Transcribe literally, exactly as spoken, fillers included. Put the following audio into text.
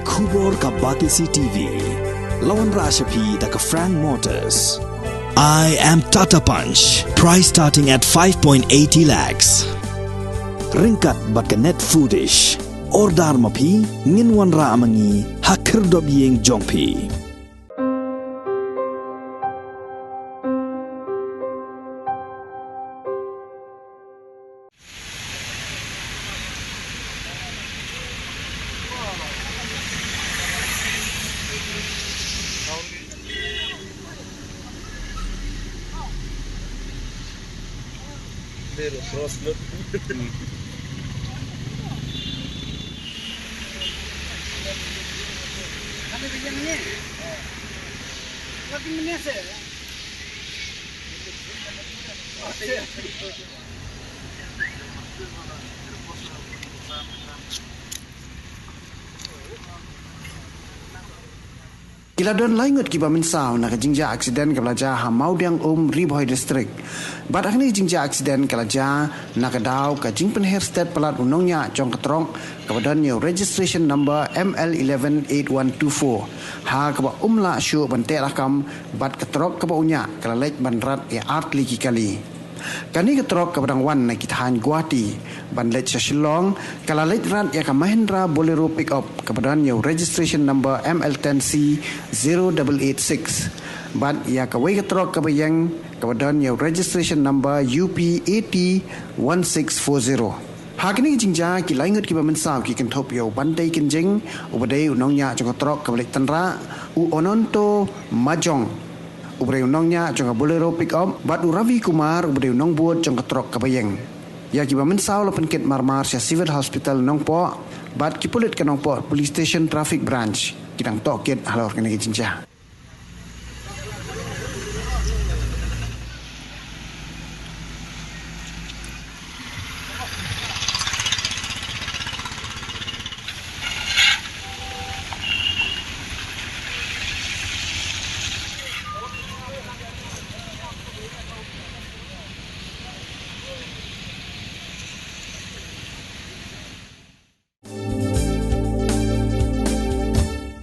Khubor ka Batesi T V. La wanrah sha phi da ka Frank Motors. I am Tata Punch. Price starting at five point eighty lakhs. Ryngkat bad ka Net Foodish. Order ma phi, ngin wanrah ma ngi ha khyrdop ïing jong phi. Ki la don lai ngut kiba mynsaw na ka jingjia aksiden kaba la jia ha Mawdiangum, Ri Bhoi District. Bad ha kane ka jingjia aksiden ka la jia na ka daw ka jingpynher stet palat u nongñiah jong ka trok kaba don ïa u registration number M L eleven eight one two four, ha kaba um lah shuh ban teh lakam bad ka trok kaba u ñiah ka la leit ban rat ïa artylli ki kali. Kane ka trok kaba dang wan na ki thaiñ Guwahati ban leit sha Shillong ka la leit rat ïa ka Mahindra Bolero pickup kaba don ïa u registration number M L ten C zero double eight six. Bad ïa kawei ka trok kaba ïeng kaba don ïa u registration number U P eighty one six four zero. Ha kane ka jingjia ki lai ngut kiba mynsaw ki kynthup ïa u Bantei Kynjing, uba dei u nongñiah jong ka trok kaba leit tynrah, u Ononto Majong, uba dei u nongñiah jong ka Bolero pickup, bad u Ravi Kumar, uba dei u nongbud jong ka trok kaba ïeng. Ïa kiba mynsaw la pynkit marmar sha Civil Hospital Nongpoh bad ki pulit ka Nongpoh Police Station Traffic Branch ki dang tohkit halor kane ka jingjia.